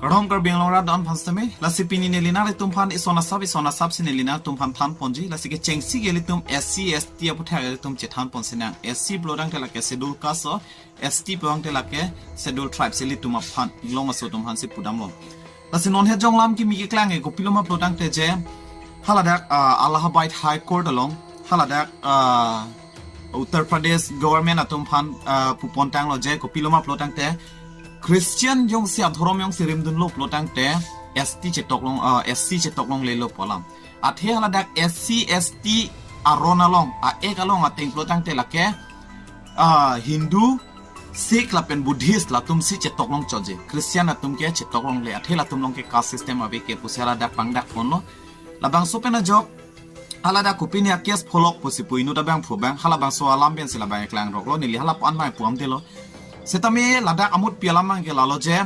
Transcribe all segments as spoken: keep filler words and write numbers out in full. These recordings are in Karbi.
Kardom Karbi Anglong rat don aphan sitame, lasi pini neli nanglitum aphan ison asap, ison asap si neli nanglitum aphan than ponji, lasi kechengsi ke ilitum S C, S T aputhak ilitum chethan pon sinang. S C pulo tangte lake Schedule Caste o, S T pulo tangte lake Schedule Tribes, ilitum aphan, inglong aso atum aphan si pudamlo. Lasi non he jonglam kimi keklang ke kopilo ma pulo tangte je, haladak, ah, Allahabad High Court along, haladak, ah, Uttar Pradesh government atum aphan, ah, pu pon tanglo je kopilo ma pulo tangte Christian jongsi adhorom jongsi rimdunlo pulo tangte S T chetok long, ah, S C chetok longlelo pu alam. Athe haladak S C, S T aron along, a-Act along ateng pulo tangte lake, ah, Hindu, Sikh lapen Buddhist latum si chetok long chotji. Christian atum ke chetok longle, athe latum along ke caste system ave ke pusi haladak pangdak ponlo. Labangso pen ajok haladak kopine a-case pholok pusi pu inut abangphu abang, halabangso alam pensi labang eklang roklo, neli hala pu-an abang pu-amdelo. Setame ladak amutpi alam abang ke lalo je,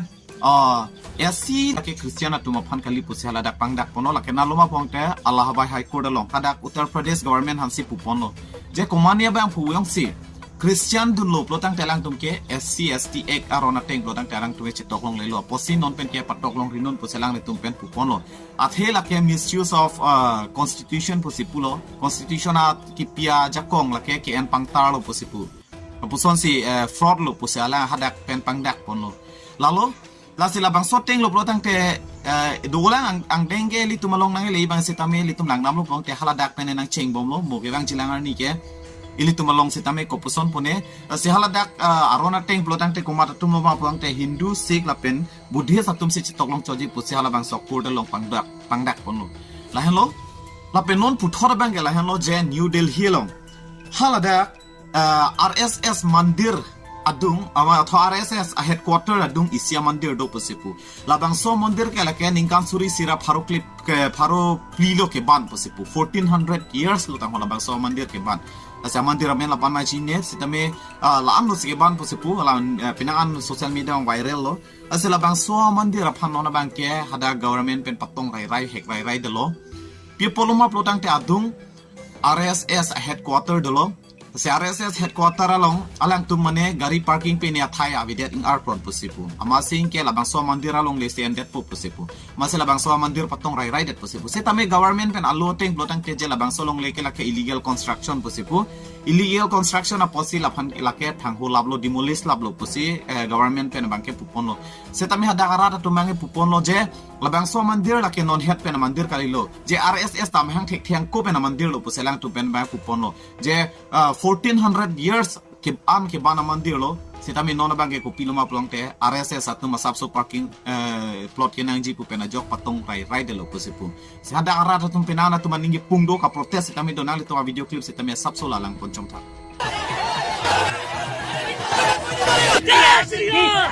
ah, S C lake Christian atum aphan kali pusi haladak pangdak ponlo, lake nalo ma pulo tangte Allahabad High Court along, hadak Uttar Pradesh government aphan si pu ponlo. Je komane abangphu jongsi Christian dunlo pulo tangte alangtum ke S C, S T Act aron ateng pulo tangte alangtum ke chetok longlelo. Apotsi non pen ke patok longri non pusi alanglitum pen pu ponlo. Athe lake misuse of, uh, constitution pusi pulo. Constitution a kipi ajakong lake ke-en pangtarlo pusi pu. Lapuson si, eh, fraud lo pusi alang hadak pen pangdak ponlo. Lalo, lasi labangso ateng lo pulo tangte, eh, dolang ang, angdeng ke ilitum along nangle abang setame ilitum langdamlo pulo tangte haladak pen nangcheng bomlo, mo kevangji lang arni ke ilitum along setame kopuson pone. Lasi haladak, eh, aron ateng pulo tangte komat atum lo ma pulo tangte Hindu, Sikh lapen Buddhist atum si chetok long chotji pusi halabangso court along pangdak, pangdak ponlo. Lahenlo, lapen non puthot abang ke lahenlo je New Delhi along, haladak, eh, R S S mandir adung, ama atho R S S a headquarter adung isi amandir do pusi pu. Labangso mandir ke lake ningkan suri isi ra pharo kli, ke pharo phli lo keban pusi pu. Fourteen hundred years lo tangho labangso mandir keban. Lasi amandir amen laban ma chine, setame, ah, la-an lo si keban pusi pu, la, eh, penang an social media along viral lo. Lasi labangso amandir aphan non abang ke hadak government pen patong rairai, hek rairai detlo. Pi apotlo ma pulo tangte adung R S S a headquarter dolo. Si R S S headquarter along alangtum mane gari parking pen athai avedet, ingarpon pusi pu. Amatsi ke labangso amandir alongle si endetpo pusi pu. Amatsi labangso amandir patong rairai det pusi pu. Setame government pen alo ateng pulo tangte je labangso alongle ke lake illegal construction pusi pu. Illegal construction apotsi laphan lake thangho laplo, demolish laplo pusi, eh, government pen abang ke pu ponlo. Setame hadak arat atum abang ke pu ponlo je labangso amandir lake non het pen amandir kalilo. Je R S S ta mahang thektheng ko pen amandir lo pusi alangtum pen abang pu ponlo. Je, ah, fourteen hundred years ke-an keban amandir lo. Setame non abang ke kopilo ma pulo tangte R S S atum asapso parking, eh, plot kenangji pu pen ajok patong rairai detlo pusi pu. Si hadak arat atum penang atum aning kipung do, kaprotest setame do, nanglitum avideo clip setame asapso la lang pon chongtha. जय श्री राम,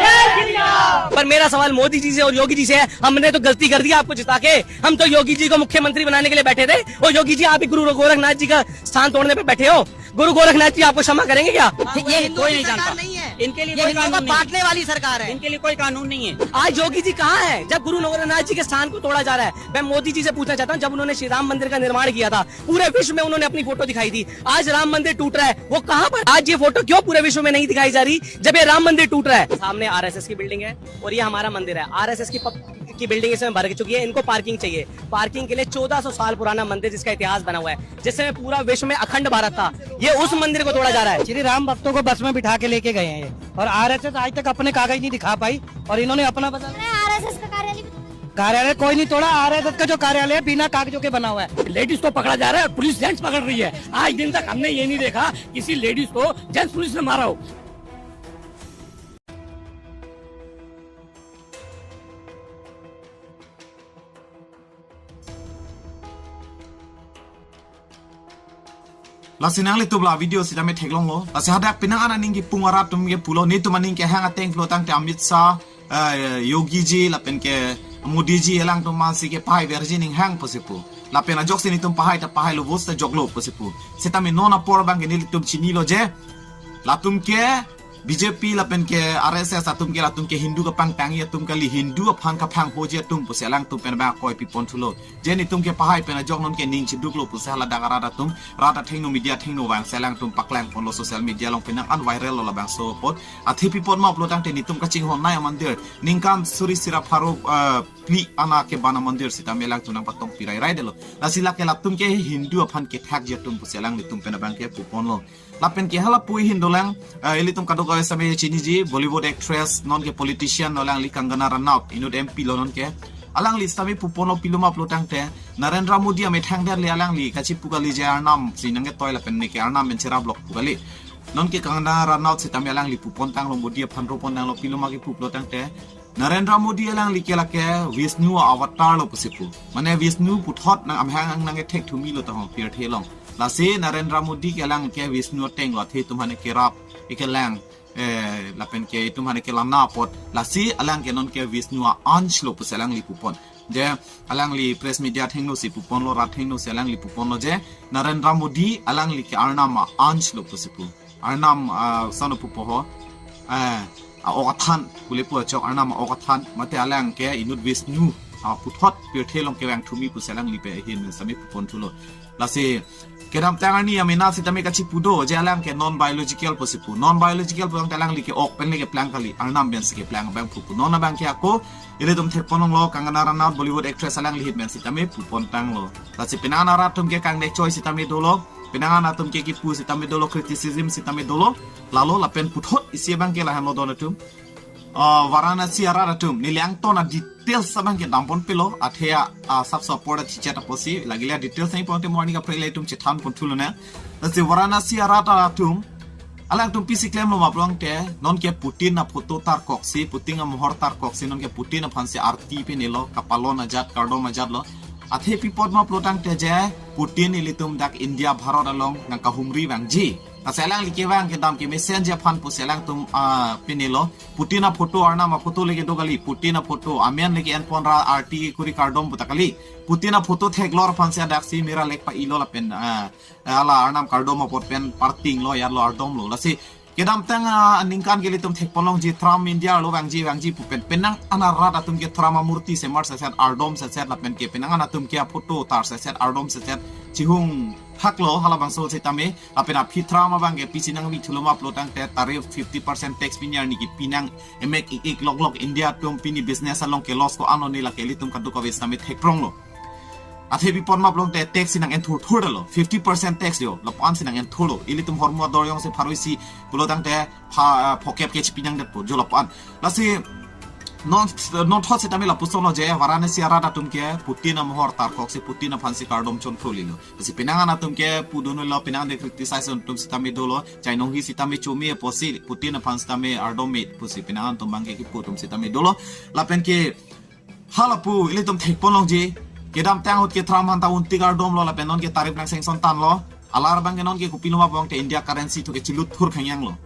जय श्री राम। पर मेरा सवाल मोदी जी से और योगी जी से है, हमने तो गलती कर दी आपको जिता के, हम तो योगी जी को मुख्यमंत्री बनाने के लिए बैठे थे। और योगी जी, आप ही गुरु गोरखनाथ जी का स्थान तोड़ने पे बैठे हो, गुरु गोरखनाथ जी आपको क्षमा करेंगे क्या? ये हिंदू कोई की नहीं सरकार जानता। नहीं है। इनके लिए ये कोई हिंदुओं कानून को नहीं। बांटने वाली सरकार है। इनके लिए कोई कानून नहीं है। आज योगी जी कहाँ है जब गुरु गोरखनाथ जी के स्थान को तोड़ा जा रहा है? मैं मोदी जी से पूछना चाहता हूँ, जब उन्होंने श्री राम मंदिर का निर्माण किया था, पूरे विश्व में उन्होंने अपनी फोटो दिखाई थी। आज राम मंदिर टूट रहा है, वो कहाँ पर? आज ये फोटो क्यों पूरे विश्व में नहीं दिखाई जा रही जब ये राम मंदिर टूट रहा है? सामने आरएसएस की बिल्डिंग है और ये हमारा मंदिर है। आरएसएस की पब-, की बिल्डिंग इसमें भर चुकी है, इनको पार्किंग चाहिए। पार्किंग के लिए चौदह सौ साल पुराना मंदिर जिसका इतिहास बना हुआ है, जिसमें पूरा विश्व में अखंड भारत था, ये उस मंदिर को तोड़ा जा रहा है। श्री राम भक्तों को बस में बिठा के लेके गए हैं ये, और आरएसएस आज तक अपने कागज नहीं दिखा पाई, और इन्होंने अपना बदल अरे, आरएसएस का कार्यालय भी कार्यालय कोई नहीं तोड़ा। आरएसएस का जो कार्यालय है बिना कागजों के बना हुआ है। लेडीज को पकड़ा जा रहा है और पुलिस जेंट्स पकड़ रही है। आज दिन तक हमने ये नहीं देखा किसी लेडीज को जेंट्स पुलिस ने मारा हो। Lasi nanglitum la video setame theklonglo. Lasi hadak penang an aning kipung arat atum ke pulo, netum aning kehang ateng pulo tangte Amit Shah, eh, Yogi ji lapen ke Modi ji alangtum mansi kepahai verji ning hang pusi pu. Lapen ajoksi netum pahai ta pahailo, votes ta joklo pusi pu. Setame non apor abang ke nelitum chinilo je, latum ke B J P lapen ke R S S atum ke, latum ke Hindu kapangtangji atum kali, Hindu aphan kaphangphoji atum pusi alangtum pen abang akoi pipon thulo. Je netum ke pahai pen ajok nonke ning chiduklo pusi haladak arat atum, rat athengno, media athengno vangsi alangtum paklang ponlo social media along, penang an viral lo labangso apot. Athe pi apot ma pulo tangte netum kachinghon nai amandir ningkan suri sira pharo, eh, phli ana keban amandir sitame alangtum nangpatong pirai rai detlo. Lasi lake latum ke Hindu aphan kethakji atum pusi alanglitum pen abang ke puponlo. Lapen ke hala pu ahin dolang, eh, ilitum kadokave sitame chiniji, Bollywood actress, nonke politician lo alangli, Kangana Ranaut, inut M P lo nonke. Alangli sitame puponlo, pilo ma pulo tangte Narendra Modi amethang det le alangli kachipu kali je Arnam si nangketoi lapen neke Arnam pen cherap lok pu kali. Nonke Kangana Ranaut sitame alangli pupontanglo, Modi aphan ropontanglo, pilo ma kipu pulo tangte Narendra Modi alangli ke lake Vishnu avatar lo pusi pu. Mane Vishnu puthot nang amahang nangkethek thumi lo tahong pirthe along. Lasi Narendra Modi ke alang ke Vishnu ateng lo, athe itum aphan kerap, ikelang, eh, lapen ke itum aphan kelana apot. Lasi alang ke nonke Vishnu a-ansh lo pusi alangli pupon. Je alangli press media athengno si puponlo, rat athengno si alangli puponlo je Narendra Modi alangli ke Arnam a-ansh lo pusi pu. Arnam, ah, sano pupo ho, eh, a-ok athan, pule pu achok Arnam a-ok athan, mate alang ke inut Vishnu, ah, puthot pirthe along kevang thumi pusi alangli pen ahin sitame pupon thulo. Lasi kedamtang arni amena sitame kachipu do je alang ke non biological pusi pu. Non biological pu tangte alangli ke ok pen le keplang kali, Arnam pensi keplang abang pupu. Non abang ke ako ilitum thekponlonglo, Kangana Ranaut, Bollywood actress, alangli ahin pen sitame pupontanglo. Lasi penang an arat atum ke kangnek choi sitame dolo, penang an atum ke kipu sitame dolo, criticism sitame dolo. Lalo lapen puthot isi abang ke lahenlo don atum. Ah, Varanasi arat atum, neli angton a-details abang ke damponpelo, athe a, ah, sap support a chichat apotsi, lagile details nangji pulote morning kaprek le itum chethan pon thulo na. Lasi Varanasi arat atum, alangtum pisi klemlo ma pulo tangte, nonke Putin aphoto tarkoksi, Putin amohor tarkoksi, nonke Putin aphansi arti pinelo, kapalon ajat, kardom ajat lo. Athe pi apot ma pulo tangte je Putin ilitum dak India Bharat along nangkahumri vangji. Lasi alangli kevang kedam kemesen ji aphan pusi alangtum, ah, pinelo. Putin aphoto, Arnam aphoto le kedo kali, Putin aphoto, amen le ke-en pon ra arti kuri kardom pu ta kali. Putin aphoto theklor aphansi adaksi mera lek pa-ilo lapen, ah, hala Arnam kardom apot pen parting lo, yar lo, ardom lo. Lasi kedamtang, ah, aningkan ke ilitum thekponlongji Trump India arlo vangji vangji pu pen. Penang an arat atum ke Trump amurti semar seset, ardom seset, lapen ke penang an atum ke aphoto tar seset, ardom seset, chihung thaklo halabangso sitame. Lapen aphi Trump abang ke pisi nangvi thulo ma pulo tangte tariff fifty percent tax pini arni kipi nang, emek ik ik lok lok, India atum pini business along ke loss ko-an lo, ne lake ilitum kadokave sitame thekpronglo. Athe pi apot ma pulo tangte tax si nang-en thur thur detlo, fifty percent tax yo, lapu-an si nang-en thurlo. Ilitum hormu ador jongsi pharo isi pulo tangte pha, ah, phokep ke chipi nangdetpo jo lapu-an. Lasi non, non thot sitame lapuson lo je Varanasi arat atum ke Putin amohor tarkoksi, Putin aphansi kardom chonphrolilo. Lasi penang an atum ke pudunlo, penang an de criticize atum sitame dolo, chainong hi sitame chome apotsi, Putin aphan sitame ardom me pusi penang an atum abang ke kipu atum sitame dolo. Lapen ke hala pu ilitum thekponlongji, kedamtang ahut ke Trump aphan ta untik ardom lo, lapen nonke tariff nang sanction tanglo. Alar abang ke nonke kopilo ma pulo tangte India currency thu ke chilut thur khangjang lo.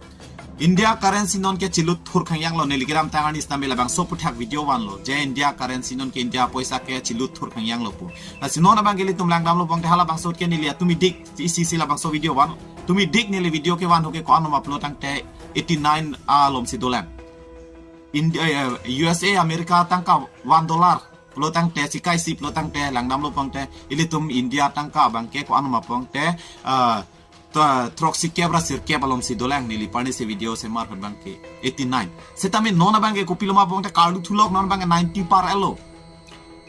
India currency nonke chilut thur khangjang lo, neli kedamtang arni sitame labangso aputhak video vanlo je India currency, nonke India poisa ke chilut thur khangjang lo pu. Lasi non abang ke ilitum langdamlo pulo tangte halabangso ahut ke neli atumi dik isi isi labangso video van. Tumi dik neli video kevan ho ke ko-an lo ma pulo tangte eighty nine alom si dolang. India, eh, U S A, America atangka one dollar pulo tangte, sikai si pulo tangte, langdamlo pulo tangte, ilitum India atangka abang ke ko-an lo ma pulo tangte, ah, ta, throksi kep ra sirkep alom si dolang, neli parni si video semar ahut abang ke eighty nine. Sitame non abang ke kopilo ma pulo tangte karlu thulok, non abang ke ninety par elo.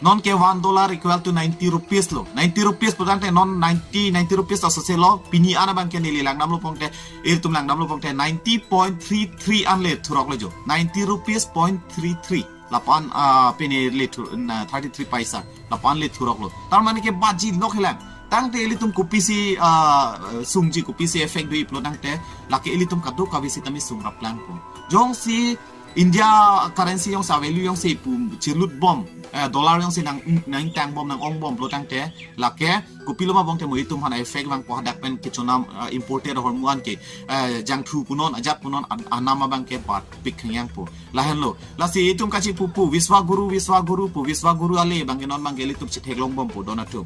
Nonke one dollar equal to ninety rupees lo. Ninety rupees pulo tangte non ninety, ninety rupees asose lo. Pini an abang ke neli langdamlo pulo tangte, ilitum langdamlo pulo tangte ninety point three three an le thurok lo jo. Ninety rupees point three three. Lapu-an, ah, pini le thur, na, thirty three paisa. Lapu-an le thurok lo. Tar mane ke baji lok helang. Tangte ilitum kopisi, ah, sungji, kopisi effect do-i pulo tangte, lake ilitum kadokave sitame sung raplang po. Jongsi India currency jongsi a-value jongsi pu chilut bom, eh, dollar jongsi nang, nang tang bom, nang-ong bom pulo tangte, lake kopilo ma pulo tangte mo itum aphan effect vangpo, hadak pen kechonam, eh, imported ahormu an ke, eh, jangthu punon, ajat punon, an-, anam abang ke batpik khangjang po. Lahenlo. Lasi itum kachipu pu, Vishwa Guru, Vishwa Guru pu, Vishwa Guru ale abang ke non abang ke ilitum chetheklong bom po don atum.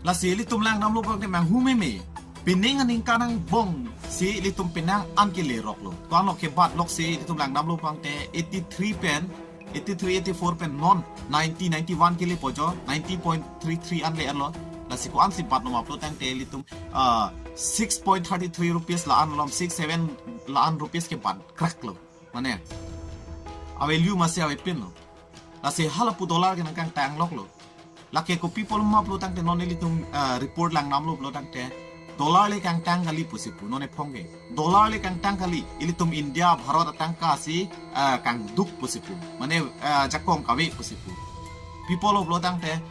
Lasi ilitum langdamlo pulo tangte manghu meme. Pining aningkan angbong si ilitum penang an kele rok lo. Ko-an lo kebat lok si ilitum langdam lo pangte eighty-three pen, eighty-three, eighty-four pen non ninety, ninety-one kele po jo, ninety point three three an le an lo. Lasi ko-an si bat lo ma pulo tangte ilitum, ah, six point thirty-three rupees la-an lo, six seven la-an rupees kebat krak lo. Mane, a-value masi avepin lo. Lasi halapu dollar ke nangkangtang lok lo. Lake kopi pulo ma pulo tangte non ilitum, ah, report langdam lo pulo tangte dollar le kangtang kali pusi pu non ephong ke. Dollar le kangtang kali, ilitum India, Bharat atangka si, ah, kangduk pusi pu. Mane, ah, jakong kave pusi pu. Pi pulo pulo tangte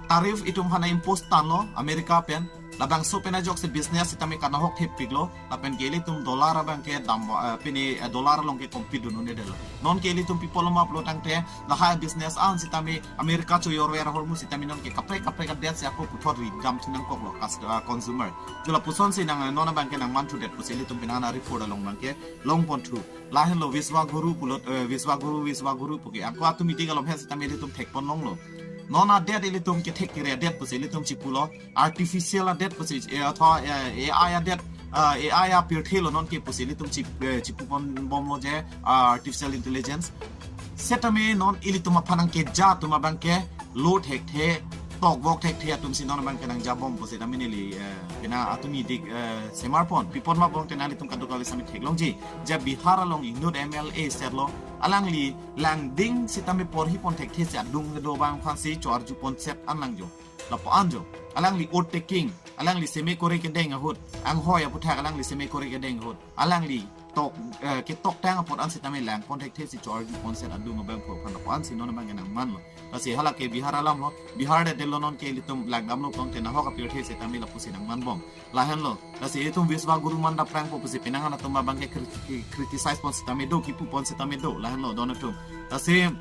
tariff itum aphan impose tanglo America pen. Labangso pen ajok si business sitame kanahok thepik lo. Lapen ke ilitum dollar abang ke dam, eh, pini, eh, dollar along ke compete dun un-edetlo. Non ke ilitum pi pulo ma pulo tangte lahai business an sitame America choyor ver ahormu sitame non ke kaprek kaprek adet si ako puthot ridam thu nangkok lo kas, eh, consumer. Jula puson si nang, eh, non abang ke nangman thudet pusi ilitum penang a-report along abang ke longpon thu. Lahenlo Vishwa Guru pulo, eh, Vishwa Guru, Vishwa Guru pu ke ako atum meeting along hen sitame ilitum thekpon longlo. Non adet ilitum kethek kere adet pusi ilitum chipulo, artificial adet pusi, eh, atho, eh, A I adet, ah, A I apirthe lo non ke pusi ilitum chip, eh, chipupon bomlo je, ah, artificial intelligence. Setame non ilitum aphan nangkeja atum abang ke lo thekthe, tokvok thekthe atum si non abang ke nangja bom pusi tame neli, eh, kena atum meeting, eh, semarpon, pi pon ma pulo tangte nanglitum kadokave sitame theklongji. Ja Bihar along inut M L A serlo, alangli langding sitame porhipon thekthe si adung kedo abang aphan si cho-arjupon set an lang jo. Lapu-an jo. Alangli oath taking, alangli seme kore kedeng ahut, anghoi aputhak alangli seme kore kedeng ahut, alangli tok, eh, ketoktang apot an sitame langpon thekthe si cho-arjupon set adung abang pho aphan lapu-an si non abang ke nangman lo. Lasi hala ke Bihar alam lo, Bihar det lo non ke ilitum langdam lo pangte nahok apirthe sitame lapusi nangman bom. Lahenlo. Lasi ilitum Vishwa Guru man daprang po pusi penang an atum abang ke kriti-, criticize pon sitame do, kipupon sitame do. Lahenlo don atum. Lasi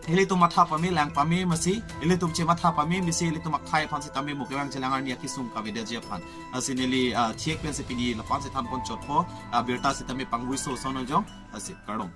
ilitum matha pame lang pame masi, ilitum chematha pame masi ilitum akhei aphan sitame mo kevang chelang arni akesung kavedetji aphan. Lasi neli, ah, thiek pensi pini lapu-an si thanpon chotpo, ah, birta sitame pangvui so sono jong, lasi kardom.